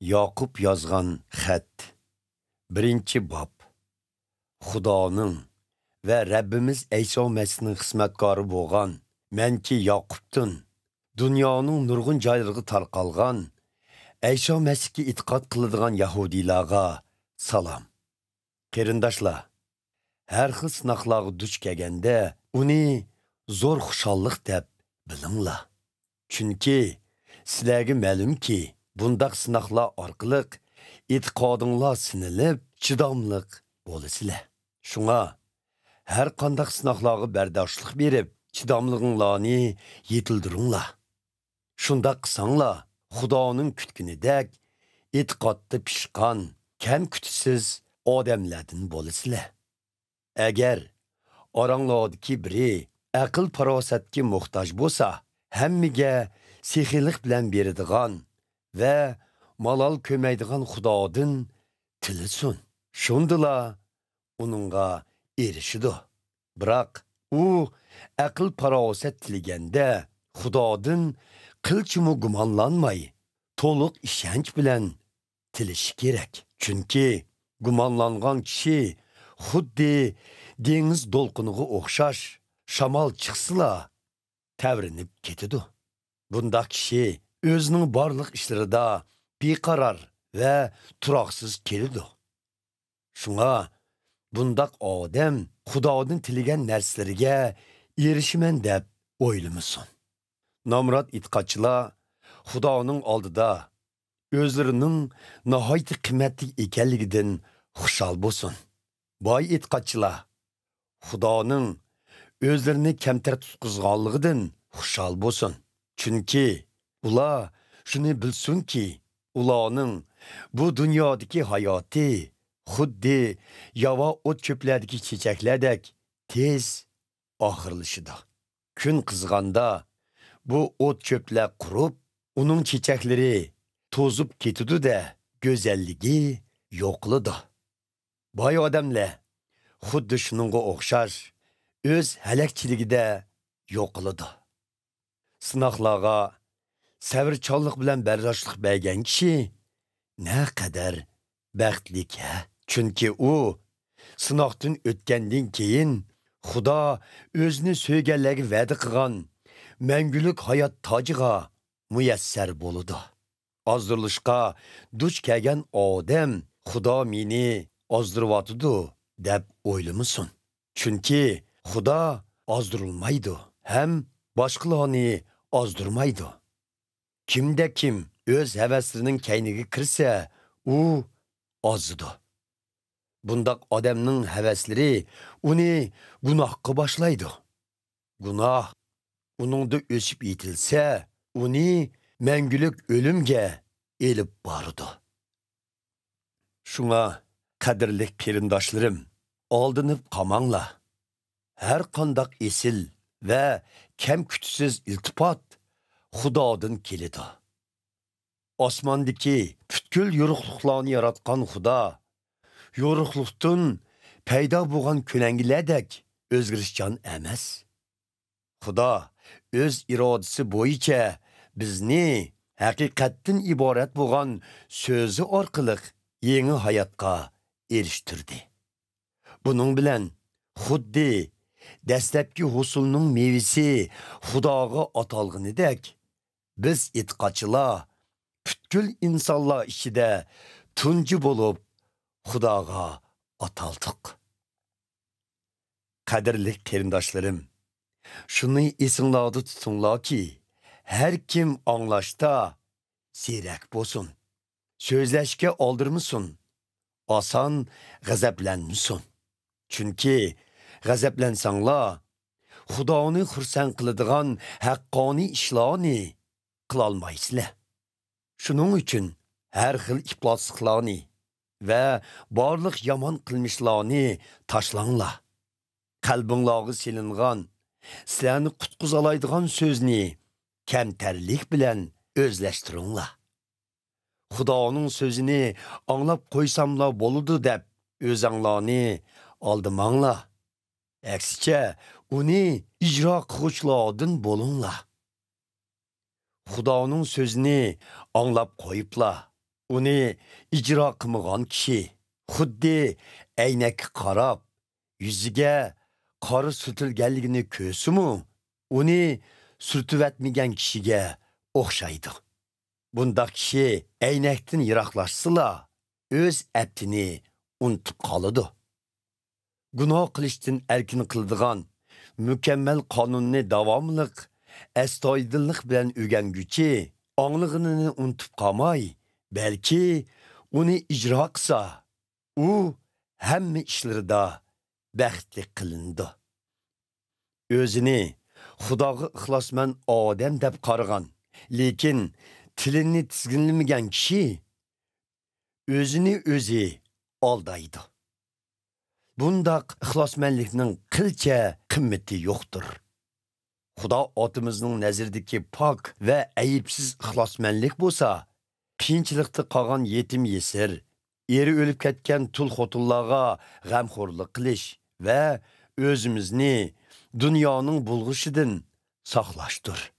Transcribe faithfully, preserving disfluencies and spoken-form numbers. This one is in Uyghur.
ياقۇپ يازغان خەت. بىرىنچى باب. خۇدانىڭ ۋە رەببىمىز ئەيسا مەسىھنىڭ خىزمەتكارى بولغان مەنكى ياقۇپتىن، دۇنيانىڭ نۇرغۇن جايلىرىغا تارقالغان ئەيسا مەسىھكە ئېتىقاد قىلىدىغان يەھۇدىيلارغا سالام. قېرىنداشلار، ھەر خىل سىناقلارغا دۇچ كەلگەندە، ئۇنى زور خۇشاللىق دەپ بىلىڭلار. چۈنكى سىلەرگە مەلۇمكى، بۇنداق سىناقلار ئارقىلىق ئېتىقادىڭلار سىنىلىپ، چىداملىق بولىسىلەر. شۇڭا ھەر قانداق سىناقلارغا بەرداشلىق بېرىپ، چىداملىقىڭلارنى يېتىلدۈرۈڭلار. شۇنداق قىلساڭلار، خۇدانىڭ كۈتكىنىدەك ئېتىقادتا پىشقان، كەم-كۈتىسىز ئادەملەردىن بولىسىلەر. ئەگەر ئاراڭلاردىكى بىرى ئەقىل-پاراسەتكە موھتاج بولسا، ھەممىگە سېخىيلىق بىلەن بېرىدىغان ۋە مالال كۆرمەيدىغان خۇدادىن تىلىسۇن. شۇندىلا ئۇنىڭغا ئېرىشىدۇ. بىراق ئۇ ئەقىل-پاراسەت تىلىگەندە، خۇدادىن قىلچىمۇ گۇمانلانماي، تولۇق ئىشەنچ بىلەن تىلىشى كېرەك. چۈنكى گۇمانلانغان كىشى خۇددى دېڭىز دولقۇنىغا ئوخشاش، شامال چىقسىلا تەۋرىنىپ كېتىدۇ. بۇنداق كىشى ئۆزىنىڭ بارلىق ئىشلىرىدا بىقارار ۋە تۇراقسىز كېلىدۇ. شۇڭا بۇنداق ئادەم خۇدادىن تىلىگەن نەرسىلىرىگە ئېرىشىمەن دەپ ئويلىمىسۇن. نامرات ئېتىقادچىلار خۇدانىڭ ئالدىدا ئۆزلىرىنىڭ ناھايىتى قىممەتلىك ئىكەنلىكىدىن خۇشال بولسۇن. باي ئېتىقادچىلار خۇدانىڭ ئۆزلىرىنى كەمتەر تۇتقۇزغانلىقىدىن خۇشال بولسۇن. چۈنكى ئۇلار شۇنى بىلسۇنكى، ئۇلارنىڭ بۇ دۇنيادىكى ھاياتى خۇددى ياۋا ئوت-چۆپلەردىكى چېچەكلەردەك تېز ئاخىرلىشىدۇ. كۈن قىزغاندا بۇ ئوت-چۆپلەر قۇرۇپ، ئۇنىڭ چېچەكلىرى توزۇپ كېتىدۇ-دە، گۈزەللىكى يوقىلىدۇ. باي ئادەملەر خۇددى شۇنىڭغا ئوخشاش ئۆز ھەلەكچىلىكىدە يوقىلىدۇ. سىناقلارغا سەۋرچانلىق بىلەن بەرداشلىق بەرگەن كىشى نەقەدەر بەختلىك ھە! چۈنكى ئۇ سىناقتىن ئۆتكەندىن كېيىن خۇدا ئۆزىنى سۆيگەنلەرگە ۋەدە قىلغان مەڭگۈلۈك ھايات تاجىغا مۇيەسسەر بولىدۇ. ئازدۇرۇلۇشقا دۇچ كەلگەن ئادەم خۇدا مېنى ئازدۇرۇۋاتىدۇ دەپ ئويلىمىسۇن. چۈنكى خۇدا ئازدۇرۇلمايدۇ ھەم باشقىلارنى ئازدۇرمايدۇ. كىمدە كىم ئۆز ھەۋەسلىرىنىڭ كەينىگە كىرسە، ئۇ ئازىدۇ. بۇنداق ئادەمنىڭ ھەۋەسلىرى ئۇنى گۇناھقا باشلايدۇ. گۇناھ ئۇنىڭدا ئۆسۈپ يېتىلسە، ئۇنى مەڭگۈلۈك ئۆلۈمگە ئېلىپ بارىدۇ. شۇڭا، قەدىرلىك قېرىنداشلىرىم، ئالدىنىپ قالماڭلار. ھەر قانداق ئېسىل ۋە كەم-كۈتىسىز ئىلتىپات خۇدادىن كېلىدۇ. ئاسماندىكى پۈتكۈل يورۇقلۇقلارنى ياراتقان خۇدا، يورۇقلۇقتىن پەيدا بولغان كۆلەڭگىلەردەك ئۆزگىرىشچان ئەمەس. خۇدا ئۆز ئىرادىسى بويىچە بىزنى ھەقىقەتتىن ئىبارەت بولغان سۆزى ئارقىلىق يېڭى ھاياتقا ئېرىشتۈردى. بۇنىڭ بىلەن خۇددى دەسلەپكى ھوسۇلنىڭ مېۋىسى خۇداغا ئاتالغىنىدەك، بىز ئېتىقادچىلار پۈتكۈل ئىنسانلار ئىچىدە تۇنجى بولۇپ خۇداغا ئاتالدۇق. قەدىرلىك قېرىنداشلىرىم، شۇنى ئېسىڭلاردا تۇتۇڭلاركى، ھەر كىم ئاڭلاشتا زېرەك بولسۇن، سۆزلەشكە ئالدىرىمىسۇن، ئاسان غەزەپلەنمىسۇن. چۈنكى غەزەپلەنسەڭلار، خۇدانى خۇرسەن قىلىدىغان ھەققانىي ئىشلارنى قىلالمايسىلەر. شۇنىڭ ئۈچۈن ھەر خىل ئىپلاسلىقلارنى ۋە بارلىق يامان قىلمىشلارنى تاشلاڭلار. قەلبىڭلارغا سېلىنغان، سىلەرنى قۇتقۇزالايدىغان سۆزنى كەمتەرلىك بىلەن ئۆزلەشتۈرۈڭلار. خۇدانىڭ سۆزىنى ئاڭلاپ قويساملا بولىدۇ دەپ ئۆزەڭلارنى ئالدىماڭلار. ئەكسىچە، ئۇنى ئىجرا قىلغۇچىلاردىن بولۇڭلار. خۇدانىڭ سۆزىنى ئاڭلاپ قويۇپلا، ئۇنى ئىجرا قىلمىغان كىشى خۇددى ئەينەككە قاراپ، يۈزىگە قارا سۈرتۈلگەنلىكىنى كۆرسىمۇ، ئۇنى سۈرتۈۋەتمىگەن كىشىگە ئوخشايدۇ. بۇنداق كىشى ئەينەكتىن يىراقلاشسىلا، ئۆز ئەپتىنى ئۇنتۇپ قالىدۇ. گۇناھ قىلىشتىن ئەركىن قىلىدىغان مۇكەممەل قانۇننى داۋاملىق، ئەستايىدىللىق بىلەن ئۆگەنگۈچى ئاڭلىغىنىنى ئۇنتۇپ قالماي، بەلكى ئۇنى ئىجرا قىلسا، ئۇ ھەممە ئىشلىرىدا بەختلىك قىلىنىدۇ. ئۆزىنى خۇداغا ئىخلاسمەن ئادەم دەپ قارىغان، لېكىن تىلىنى تىزگىنلىمىگەن كىشى ئۆزىنى ئۆزى ئالدايدۇ. بۇنداق ئىخلاسمەنلىكنىڭ قىلچە قىممىتى يوقتۇر. خۇدا ئاتىمىزنىڭ نەزىرىدىكى پاك ۋە ئەيىبسىز ئىخلاسمەنلىك بولسا، قىيىنچىلىقتا قالغان يېتىم يېسىر، ئېرى ئۆلۈپ كەتكەن تۇل خوتۇنلارغا غەمخورلۇق قىلىش ۋە ئۆزىمىزنى دۇنيانىڭ بۇلغىشىدىن ساقلاشتۇر.